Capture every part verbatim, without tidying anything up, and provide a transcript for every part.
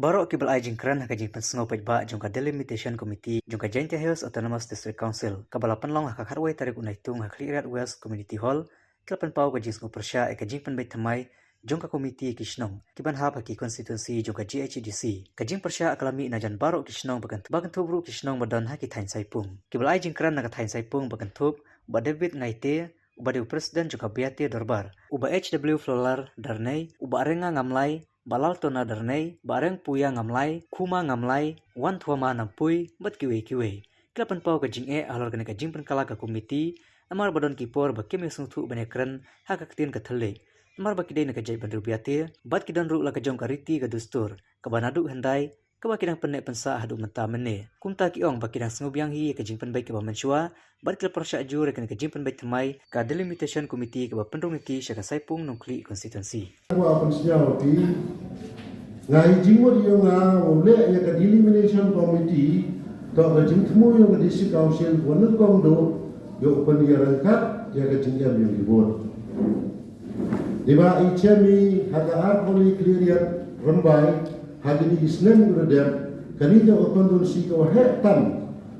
Baroh kiba la ai jingkren ha ka jingpynsngew paidbah jong ka Delimitation Committee jong ka Jaintia Hills Autonomous District Council, kaba la pynlong ha ka khatwei tarik u Naitung ha Khliehriat West Community Hall, ki la pynpaw ka jingsngew pyrshah ïa ka jingpynbeit thymmai jong ka komiti ki shnong kiban hap ha ki konstituensi jong ka G H A D C. Ka jingpyrshah ka la mih na jan baroh ki shnong ba kynthup, ba kynthup ruh ki shnong ba don ha ki thaiñ Saipung. Kiba la ai jingkren na ka thaiñ Saipung ba kynthup u Bah David Ngaite, uba dei u president jong ka Biate Dorbar, u Bah H W Flolar Darnei, u Bah Renga Ngamlai, Bah Laltona Darnei, Bah Rengpuia Ngamlai, Khuma Ngamlai, Wanthuama Nampui, bad kiwei kiwei. Ki la pynpaw ka jingeh halor kane ka jingpynkylla ka komiti, namar ba don ki por ba kim ïasngewthuh ban ïakren ha ka ktien ka thylliej, namar ba ki dei na ka jaitbynriew Biate, bad ki don ruh la ka jong ka riti ka dustur, kaba naduh hyndai, kaba ki dang pynneh pynsah haduh mynta mynne. Kumta ki ong ba ki dang sngew biang hi ïa ka jingpynbeit kaba mynshuwa, bad ki la pyrshah jur ïa kane ka jingpynbeit thymmai ka Delimitation Committee kaba pynrung ïa ki sha ka Saipung Nongkhlieh Constituency. Nga kwah pynsngew ïa phi, nga hi jingmut ïa nga, u leh ïa ka Delimitation Committee, to ka jingthmu ïa ka District Council, wa nyngkong duh, ïa u pynïaryngkat ïa ka jingem ïa ki vote. Dei ba i chem i ha ka arphew Khliehriat Rymbai, ha kine ki snem ki la dep, kane ka constituency ka wa heh tam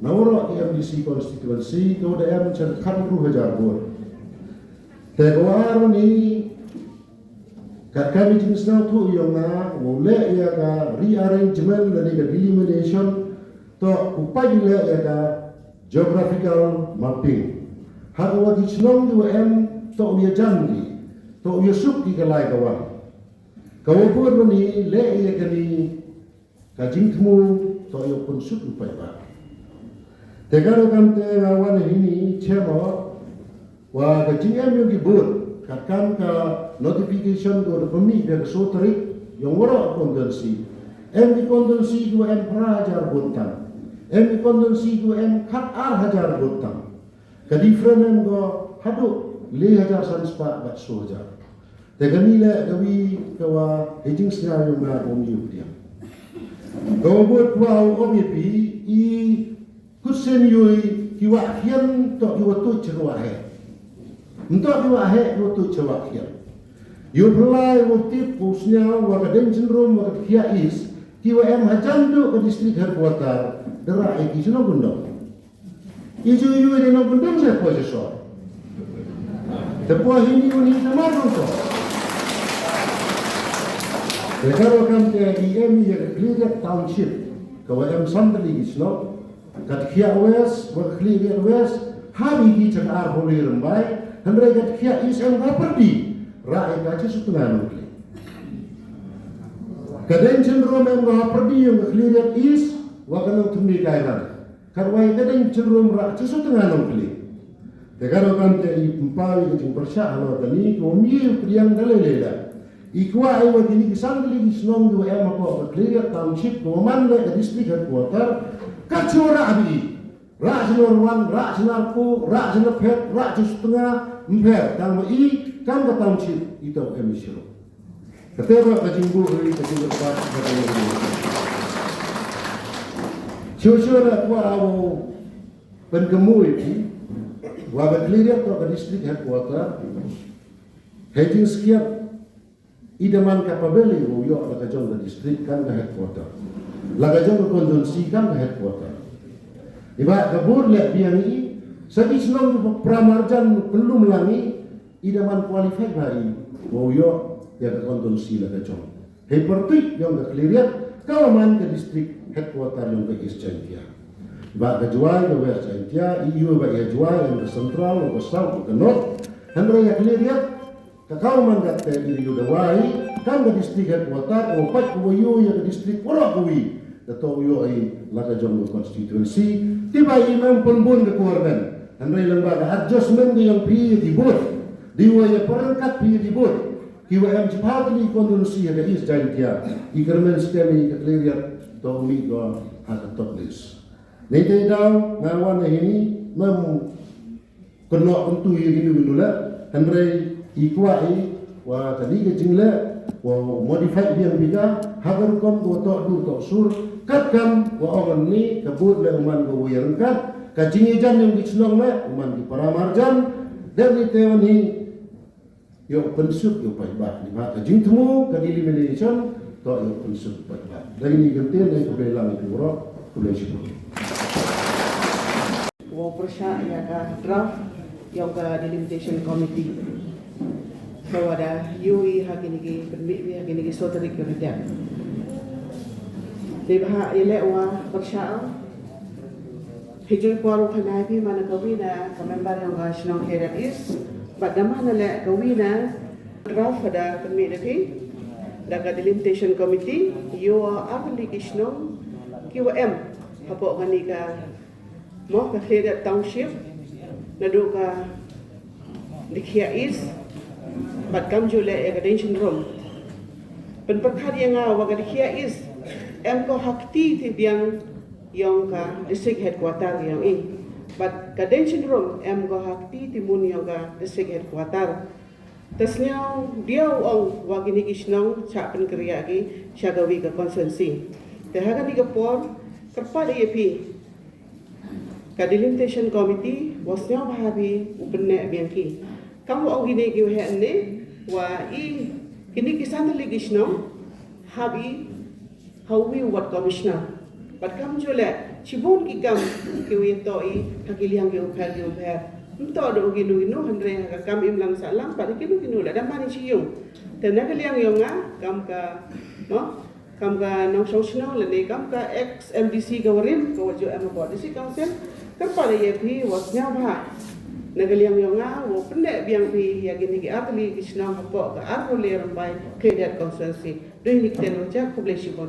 na waroh ki M D C constituency, ka wa da em sha khathynriew hajar vote. Te ka wa ar ni, katkam i jingsngewthuh ïa nga, u leh ïa ka rearrangement lane ka delimitation, to u peit leh ïa ka geographical mapping. Ha ka wa ki shnong ki wa em, to u ïa jan ki, to u ïa suk ki ka lai ka wan. Ka wa bud wa ni leh ïa kane ka jingthmu, to ïa u pynsuk u paidbah. Te ka rukom te nga wan hini chem o, wa ka jingem ïa ki vote, katkam ka notification ko da pynmih da ka soo tarik, ïa waroh constituency. Em ki constituency ko em phra hajar vote tam. Em ki constituency ko em khat ar hajar vote tam. Ka different em ko haduh le hajar san spah bad soo hajar. Te kane leh ka wi ka wa hei jingsngew ïa nga kum ïa u pdiang. Ka wa bud ka wa u ong ïa phi i kut sien ïohi ki wa khian to ki wa tuid cha wa heh. Nto ki wa heh ki wa tuid cha wa khian. Ïoh pynlai wa tip u sñiaw wa ka Deng Chynrum wa ka Dkhiah East ki wa em hajan duh ka district headquarter da rah ïa ki cha Nongkyndong. I ju ïoh ïa Nongkyndong sa poi cha sor. Te poi hini un hi tama Nongkyndong. Te ka rukom te i em ïa ka Khliehriat Township ka wa em san tylli ki shnong. Ka Dkhiah West, wa ka Khliehriat West, ha ïa ki cha ka arphew Rymbai, hynrei ka Dkhiah East em ka pyrdi, rah ïa ka cha Sutnga Nongkhlieh. Ka Deng Chynrum em ka pyrdi ïa ka Khliehriat East, wa ka Nongthymmai Kairan. Ka rwai ka Deng Chynrum rah cha Sutnga Nongkhlieh. Te ka rukom te i pynpaw ïa ka jingpyrshah halor kane, ka wa ym ïoh pdiang da lei lei da. I kwah ai wa kine ki san tylli ki shnong ki wa em hapoh ka Khliehriat Township, ka wa man leh ka district headquarter, ka chu rah bha i. Rah cha Narwan, rah cha Narpuh, rah cha Narphet, rah cha Sutnga, ym pher, tang ba i, kam ka township, i to em i shuh. Ka te ba ka jingbuh ri, ka jingbuh ba, ka jingbuh. Shuh shuh da kwah awo, pynkynmaw ïa phi, wa ka Khliehriat to ka district headquarter, hei jingskhiat, i da man ka pabeli u ïoh la ka jong ka district kam ka headquarter. La ka jong ka constituency kam ka headquarter. Iba ka bud leh biang i, sa ki shnong ki pra marjan pynlum lang i, i da man qualify ba i, u ïoh ïa ka constituency la ka jong. Hei pyrtuit jong ka Khliehriat, ka wa man ka district headquarter jong ka East Jaintia. Ba ka Jowai ka West Jaintia, i ïoh ba ïa Jowai em ka central, ka south, ka north. Hynrei ka Khliehriat, ka kaw man ka te i ïoh da wai, kam ka district headquarter, u pat u ïoh ïa ka district waroh kawi, da to u ïoh i la ka jong ka constituency, te ba i mem pynbun ka government, hynrei lang ba ka adjustment ka ïong phi ïa ki vote, di wa ïa pyrkhat phi ïa ki vote, ki wa em chiphaw tylli constituency ïa ka East Jaintia, i kyrmen skhem i ka Khliehriat, to u mih ko ha ka top list. Nei te daw, nga wan na hini, mem kynnoh kyntu ïa kino kino leh, hynrei i kwah i, wa kane ka jingleh, wa modify biang bha ka, ha ka rukom ko toh dur toh sur, katkam, wa ong ni, ka bud leh u man ko wa ïaryngkat, ka jingïajan ïong ki chnong leh, u man ki para marjan, dep ni te wan hi, ïoh pynsuk ïoh paidbah, ni ba ka jingthmu, ka delimitation, To ïa u pynshong pat ba da kine ki ktien dei khublei lang ïa phi baroh, khublei shibun. Wow pyrshah ïa ka draft ïa ka delimitation committee. Ka wa da ïohi ha kine ki pynmih ïa kine ki sotrik ïa ka dep. Dei ba ha ïa leh wa pyrshah Hi joi por u khana ïa phi man ka wi na ka member ïong ka shnong Khiriat East. Bad da man leh ka wi na draft da pynmih da phi da ka delimitation committee ïoh ar tylli ki shnong ki wa em hapoh kane ka mo ka Khiriat Township naduh ka Dkhiah East bad kamjooh leh ïa ka Dengshynrum. Pynpyrkhat ïa nga wa ka Dkhiah East em ko ha kti ti biang ïong ka district headquarter ïong i. Bad ka Dengshynrum em ko ha kti ti mun ïong ka district headquarter. Te sñiaw diaw ong wa kine ki shnong cha pynkyrïa ki cha ka wi ka constituency. Te ha kane ka por kyrpad ïa phi ka delimitation committee wa sñiaw bha phi u pynneh biang ki. Kam wa ong kine ki wa heh ne wa i kine ki san tylli ki shnong hap i ha u wi u wat commissioner. Bad kamjooh leh shibun ki kam ki wa ïatoh i ha ki liang ki u pher ki u pher. Ym toh da u kino kino hynrei ha ka kam im lang sah lang bad kino kino leh da man i shi ïung. Te na ka liang ïong nga kam ka no kam ka nongshong shnong lane kam ka ex M D C ka wa rim ka wa ju em hapoh District Council. Kyrpad ïa phi wa sñiaw bha na ka liang ïong nga wa pynneh biang phi ïa kine ki ar tylli ki shnong hapoh ka Arphew Lai Rymbai Khiriat Constituency. Dei ni ktien wa jia, khublei shibun.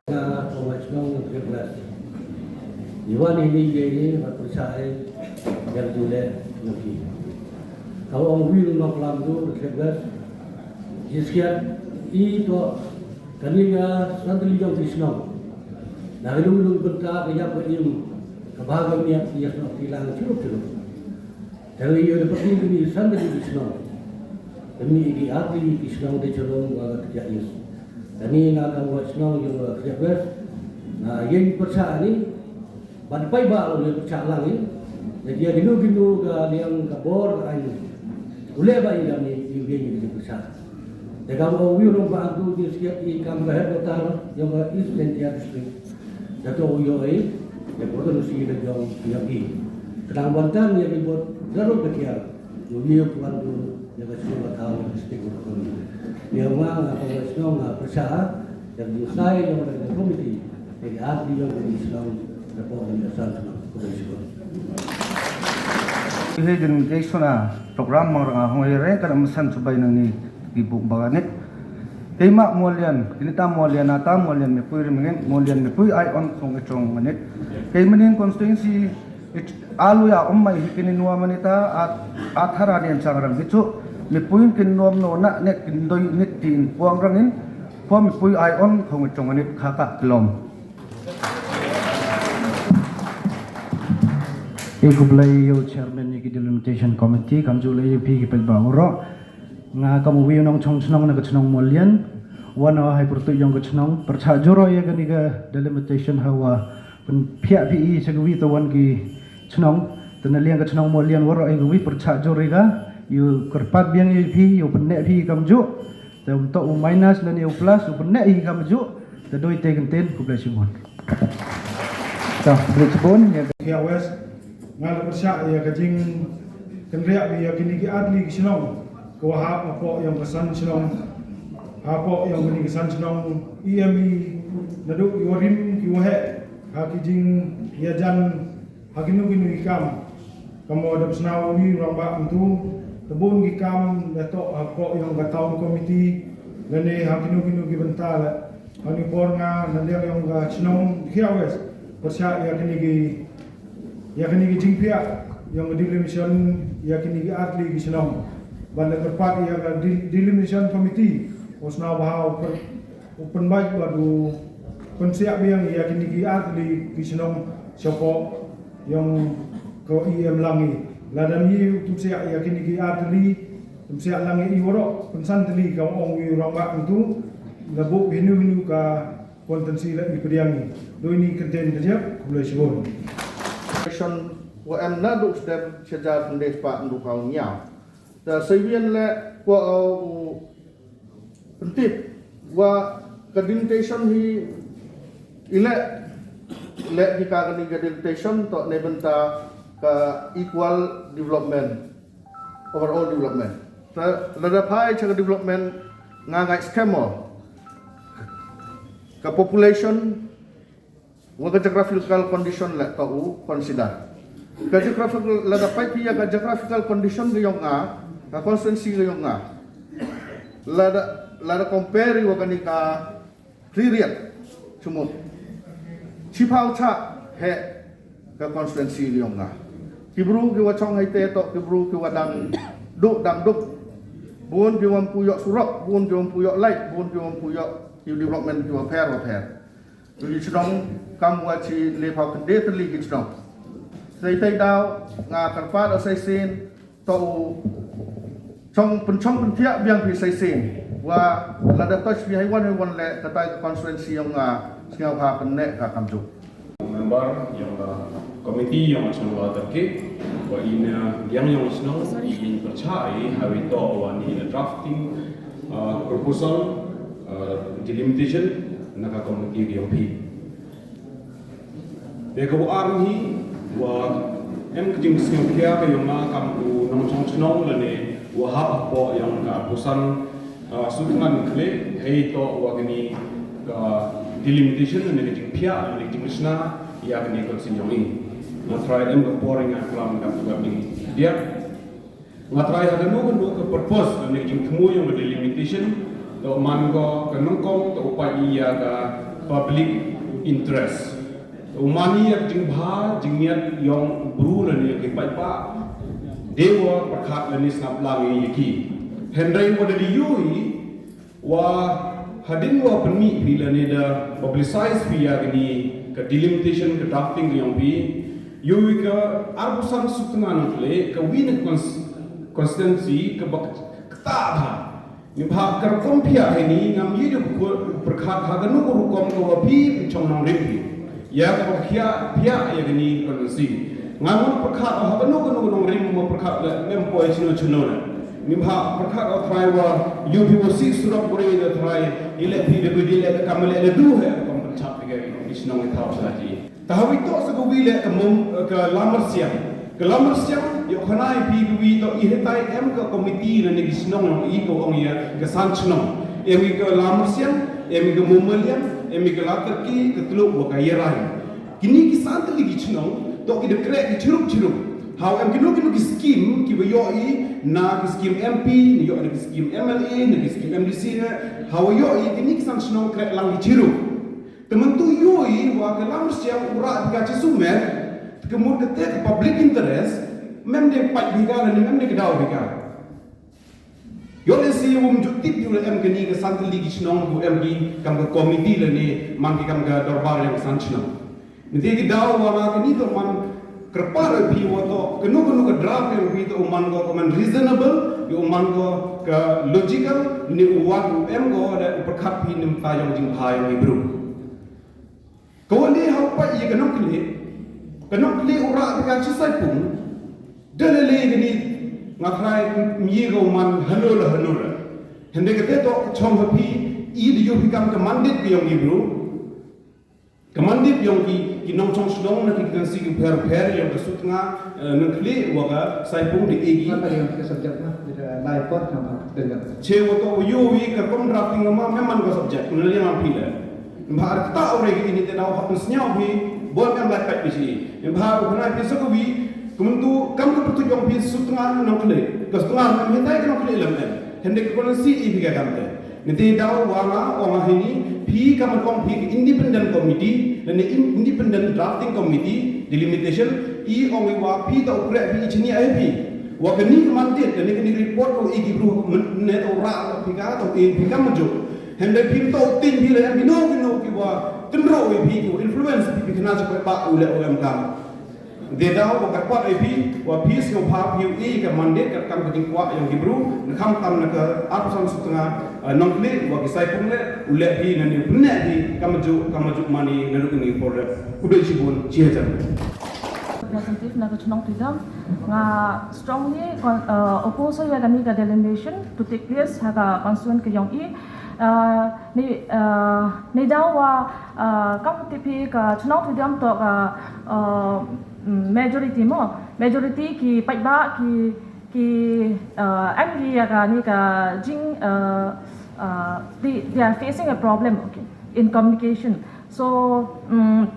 Nga ka wa shnong Khiriat. Iwan ini ye ni wa pyrshah ai ïa u le ngi. Ka wa ong wi nong klam du Khiriat. Jiskiat i to kani ka san tylli jong ki shnong. Na ka dung dung bynta ka ïap ka im ka ba ka miat ïa shnong ki lang chirup chirup. Te ngi ïoh da pyrdi kani san tylli ki shnong. Kani ki ar tylli ki shnong de cholong wa ka Dkhiah East. Kani na ka wa shnong ïa ka Dkhiah West. Na ïeng pyrshah ni Ban paidbah u leh pyrshah lang i. Te ïa kino kino ka liang ka bor ka aiñ u leh ba i dang i ïeng i pyrshah. Te ka ba u ïoh ba tu ki siap i kam ka headquarter ïong ka East Jaintia District. Te to u ïoh i te bor ka nusi ka jong ïa ki. Ka dang ban tan ïa ki bor darok ka kiar. Ïa u ïa u kwan tu ïa ka shnong ka thaw ïa ka state ka kong. Ïa nga nga ka shnong nga pyrshah ïa ka jingsai ïa ka committee ïa ka artylli ïa ka shnong ka pok ïa ka san shnong ka shnong. Hi din ke suna program mang ranga hong ïa re ka dam san subai nang ni ki buk baganit. Kei ma Molian, kini ta Molian ata Molian me pui rim ngin Molian me pui ai on kong echong manit. Kei mening constituency Alu ya um mai hi kini nua manita at athara ni ansang rang hichu mi puin kin nuam no na ne kin doi nit ti in puang rangin pua mi pui ai on khong chong nit khaka kilom. I khublei ïa u chairman ïa ki delimitation committee kam ju lei ïa phi ki peit ba uro. Nga kam u wi u nongchong chnong na ka chnong Molian. Wan o hai pyrtuit ïong ka chnong pyrchah jur o ïa kani ka delimitation ha wa pynphiah phi i cha ka wi ta wan ki chnong. Te na liang ka chnong Molian waroh ïa ka wi pyrchah jur ïa ka ïa u kyrpad biang ïa phi ïa u pynneh phi i kamjuh. Te um toh u minus lane u plus u pynneh i kamjuh. Te doi te kyntien khublei shibun. Ta khublei shibun ïa ka West. Nga la pyrshah ïa ka jingkynriah ïa kini ki artylli ki shnong ka wa hap hapoh ïong ka san shnong hapoh ïong kini ki san shnong E M E naduh ki wa rim ki wa heh ha ki jingïajan ha kino kino ki kam. Ka mo da psnaw wi rangbah myntu te bun ki kam da toh hapoh ïong ka town committee lane ha kino kino ki bynta la. Hani por nga na liang ïong ka chnong Dkhiah West pyrshah ïa kini ki ïa kini ki jingphiah ïong ka delimitation ïa kini ki artylli ki chnong. Ban da kyrpad ïa ka del- delimitation committee u sna bha u pyn- u pynbait bad u pynsiah biang ïa kini ki artylli ki chnong shapoh ïong ka E M lang i. Lada ngi u pynsiah ïa kini ki artylli pynsiah lang i waroh pynsan tylli ka ong wi rangbah myntu. La buh hinu hinu ka Kon tan si la i pdiang i. Doi ni kyntien ka jep khublei shibun. Election wa em na duk stem shajar pyndes pa ndu kau nyaw. Da saiwien le kwa u pyntip Wa ka delimitation hi i leh, leh hi ka kani ka delimitation to ne bynta ka equal development, overall development. Te lada phai cha ka development nga ngai skhem mo ka population wa ka geographical condition leh to u consider. Ka geographical, lada peit phi ïa ka geographical condition ka jong nga, ka constituency ka jong nga, lada, lada compare wa kani ka Khliehriat, chumut, chiphaw cha heh ka constituency ka jong nga. Ki bru ki wa chong haite to ki bru ki wa dang duk, dang duk. Bun ki wa ym pu ïoh surok, bun ki wa ym pu ïoh light, bun ki wa ym pu ïoh ki development ki wa pher wa pher. Ki chnong kam wa chi lephaw khyndai tylli ki chnong. Sa itei daw nga kyrpad sa shisien to u chong, pynchong pynthiah biang phi sa shisien wa lada touch phi haiwan haiwan leh katai ka constituency jong nga sngewbha pynneh ka kamjooh. Member jong ka committee jong ka chnong Laterkit, wa i na liang jong ka chnong i pyrchah i ha wi to wa ni na drafting, uh, proposal, uh, delimitation na ka committee jong phi. Te ka wa ar hi wa em ka jingsngewkhia ka jong nga kam u nongchong chnong lane wa hap hapoh jong ka arphew san, ah, Sutnga Nongkhlieh hei to wa kani ka delimitation lane ka jingphiah lane ka jinglishna ïa kani ka constituency jong i. Nga trai em ka por nga klam ka tu ka ding dia. Nga trai ha kano kano ka purpose lane ka jingthmu jong ka delimitation, to man ko ka nyngkong to u peit ïa ka public interest. To u man ïa ka jingbha jingmiat jong u bru lane ïa ki paidbah. Dei wa pyrkhat lane sngap lang ïa ki. Hynrei wa da dei ïohi wa hadien wa pynmih phi lane da publicize phi ïa kani ka delimitation ka drafting ka jong phi. Ïohi ka arphew san Sutnga Nongkhlieh ka wi na cons-, constituency ka ba ktah bha. Ni bha ka rukom phi ïa hini ngam ïohi da pyrkhat ha kano ka rukom ka wa phi pynchong nongrim phi. Ïa ka ba khia phi ïa kani constituency. Ngam pyrkhat ha kano kano nongrim ma pyrkhat la mem poi chino chino na. Ni bha pyrkhat o trai wa ïohi wa si surok bri da trai ile phi da bidi le kam le le du he kom pynchap phi ka ni chnong i thaw sa ji. Ta ha wi to sa ka wi le ka mum ka Lamrsiang. Ka Lamrsiang ïoh khana i phi ka wi to i hetai em ka committee na ni ki chnong long i ko ong ïa ka san chnong. Em i ka Lamrsiang, em i ka Mumaliang, em i ka Laterkit, ka Tluk wa ka Ïarai. Kini ki san tylli ki chnong to ki da kreh ki chirup chirup. Haw em kino kino ki scheme ki wa ïoh i na ki scheme M P, na ïoh na ki scheme M L A, na ki scheme M D C na. Haw ïoh i kini ki san chnong kreh lang ki chirup. Te mynta ïohi wa ka Lamrsiang u rah bika chi sumer, te ka mut kata ka public interest, mem de pait bika lane mem de ka daw bika. Ïoh lehse wym ju tip ïoh leh em kani ka san tylli ki chnong, u em ki kam ka committee lane man ki kam ka dorbar ïa ka san chnong. Mynta ki daw wa nga kani to man kyrpad ïa phi wa to kano kano ka draft ïa phi to u man ko ka man reasonable, ïa u man ko ka logical, ne u wan u em ko da u pyrkhat phi ne mynta jong jingbha jong i bru. Ka wan dei ha u pait ïa ka Nongkhlieh, ka Nongkhlieh u rah bika chi Saipung, da lei lei kani nga trai ym ïa ka u man hano la hano la. Hynrei kata to chong ha phi i da ïoh phi kam ka mandate ka jong i bru. Ka mandate jong ki, ki nongchong chnong na ki constituency ki pher pher jong ka Sutnga, eh, Nongkhlieh wa ka Saipung da egi. Nga ka jong ka subject na, da lai por na ba, da. Che wa to ïohi ka kom drafting ma, mem man ka subject, na liang phi le. Ba ar kata ore ki ini te daw hap sñiaw phi, bon em lai pait phi si. Ba u khana phi sa ka wi, kumtu kam ka pyrtuit jong phi Sutnga Nongkhlieh. Ka Sutnga mem hi tai ka Nongkhlieh lem em. Hynrei ka constituency i phi ka kam te. Ngi te daw wa nga, wa nga hini, phi kam ong phi ka independent committee, lane in-, independent drafting committee, delimitation, i ong i wa phi ta u kreh phi i chini ai phi. Wa kani ka mandate, lane kani report ko i ki bru men-, ne ta u rah phi ka, ta u i phi kam majuk. Hynrei phi ta u tin phi la em kino kino ki wa tynro i phi ki wa influence phi phi khana sa ko ba u le u em kam. Te daw wa kyrpad ïa phi, wa phi sngewbha phi ïohi ka mandate ka kam ka jingkwah jong ki bru, na khamtam na ka arphew san Sutnga, eh, Nongkhlieh, wa ki Saipung le, u leh phi na ni u pynneh phi, kam ju, kam ju mani na ruh ni por le. Khublei shibun, chi hajar. Representative na ka chnong Tuidam, nga strongly con- uh, oppose ïa kane ka delineation to take place ha ka constituent ka jong i. Uh, ni uh, ni daw wa uh, kam tipi ka chnong Tuidam to ka uh, mm, majority mo majority ki paidbah ki ki uh, angry ïa kane ka jing uh, uh, they, they are facing a problem, okay, in communication. So um,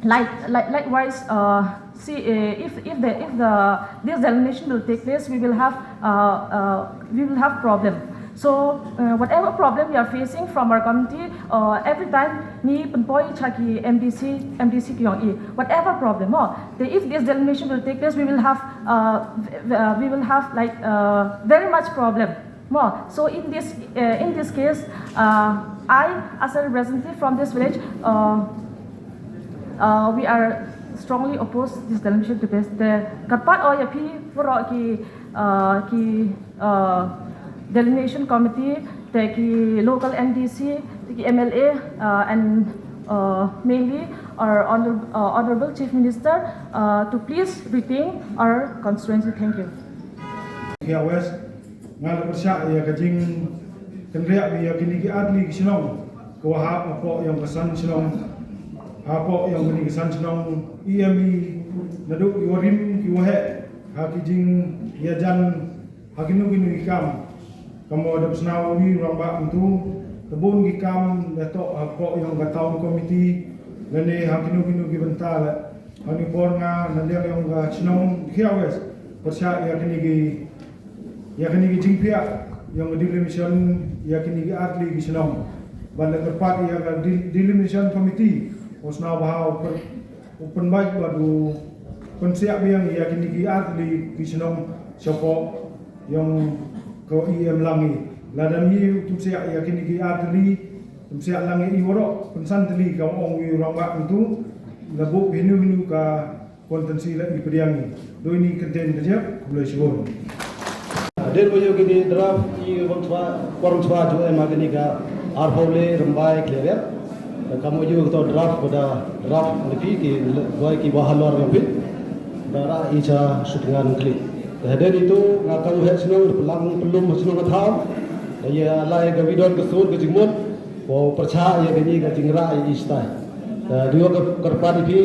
like, like likewise, uh, see uh, if if the if the this delineation will take place, we will have uh, uh, we will have problem. So uh, whatever problem we are facing from our community, uh, every time ni pynpoi cha ki M D C, M D C ki ong i whatever problem. Oh, the, if this delineation will take place, we will have uh, v- uh, we will have like uh, very much problem. Mo, so in this uh, in this case, uh, I as a representative from this village, uh, uh, we are strongly opposed this delineation to this. The kyrpad o ya phi puro ki uh, ki uh, delineation committee, the ki local M D C, the ki M L A, uh, and uh, mainly our honor, uh, honorable Chief Minister uh, to please rethink our constituency. Thank you. Khia West, nga la pyrshah ïa ka jingkynriah ïa kine ki artylli ki shnong ka wa hap hapoh ïong ka san shnong, hapoh ïong kine ki san shnong, i em i naduh ki warim ki waheh ha ki jingïajan ha kino kino ki kam. Ka mo da psnaw wi rangbah Hyntu, te bun ki kam da toh hapoh ïong ka town committee lane ha kino kino ki bynta la. Hangne por nga na liang ïong ka shnong Khia West pyrshah ïa kine ki ïa kine ki jingphiah ïong ka delineation ïa kine ki artylli ki shnong. Ban da kyrpad ïa ka del- delineation committee u sngewbha u pyn- u pynbeit bad u pynsiah biang ïa kine ki artylli ki shnong shapoh ïong ka i em lang i. Lada ngi u pynsiah ïa kine ki artylli pynsiah lang i waroh pynsan tylli ka ong wi rangbah Hyntu la buh hinu hinu ka Kon tynsi la i pdiang i. Doi ni kyntien ka jep, khublei shibun. Hadien ba ïoh kine draft i wan chwa, wan chwa ju em ha kane ka arphew le Rymbai Khliehriat. Da ka mo ïoh ka to draft ba da draft na phi ki wai ki ba halor na phi. Da ra i cha shooting an klik. Da hadien itu nga ka u het shnong pynlang pynlum shnong ka thaw. Da ïa lai ka bidon ka sur ka jingmut. Ko pyrchah ïa kane ka jingrah ïa i stai. Te dei ka kyrpad ïa phi,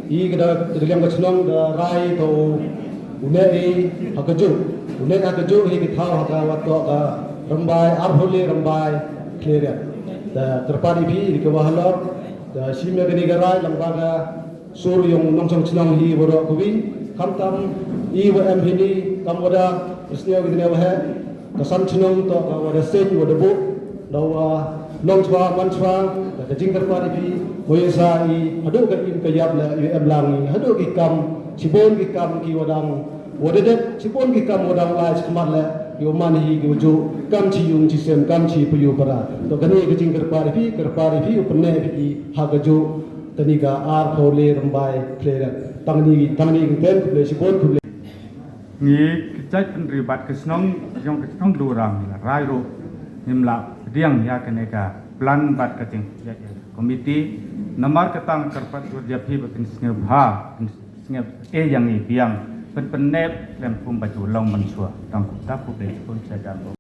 i ka da ka liang ka chnong da rai ka u u neh i ha kajuh. U neh ha kajuh hi ki thaw ha ka wat ka Rymbai, arphew le Rymbai Khliehriat. Te kyrpad ïa phi, i ka wa halor, te shim ïa kane ka rai lyngba ka sur ïong nongchong chnong hi waroh kawi, khamtam i wa em hi ni, kam wa da, pyrshah ïa kane wa heh, ka san chnong to ka wa da seng wa da buh, da wa nong chwa man chwa, da ka jingkyrpad ïa phi, mo ïa sa i, haduh ka im ka ïap le, ïa em lang i, haduh ki kam, shibun ki kam ki wa dang, wa da dep, shibun ki kam wa dang lai shikmat le, ïa man hi ki wa ju, kam chi yung chi sem, kam chi pa yu para. To kane ka jingkyrpad ïa phi, kyrpad ïa phi, u pyneh ïa phi, ha kajuh, kane ka arphew le Rymbai Khliehriat. Tang ni, tang ni ki ten, khublei shibun, khublei. Ngi ki jait pynri bad ka shnong, jong ka shnong Lurang, la rai ruh, ngim lah pdiang ïa kane ka plan bad ka jing, ïa, ïa, committee, namar ka tang kyrpad jur ïa phi ba kin sngewbha, kin sngewbha, eh, ïa ngi biang, pyn pynep, lem kum ba ju long mynshuwa, tang ku ta ku dei pun sa dan.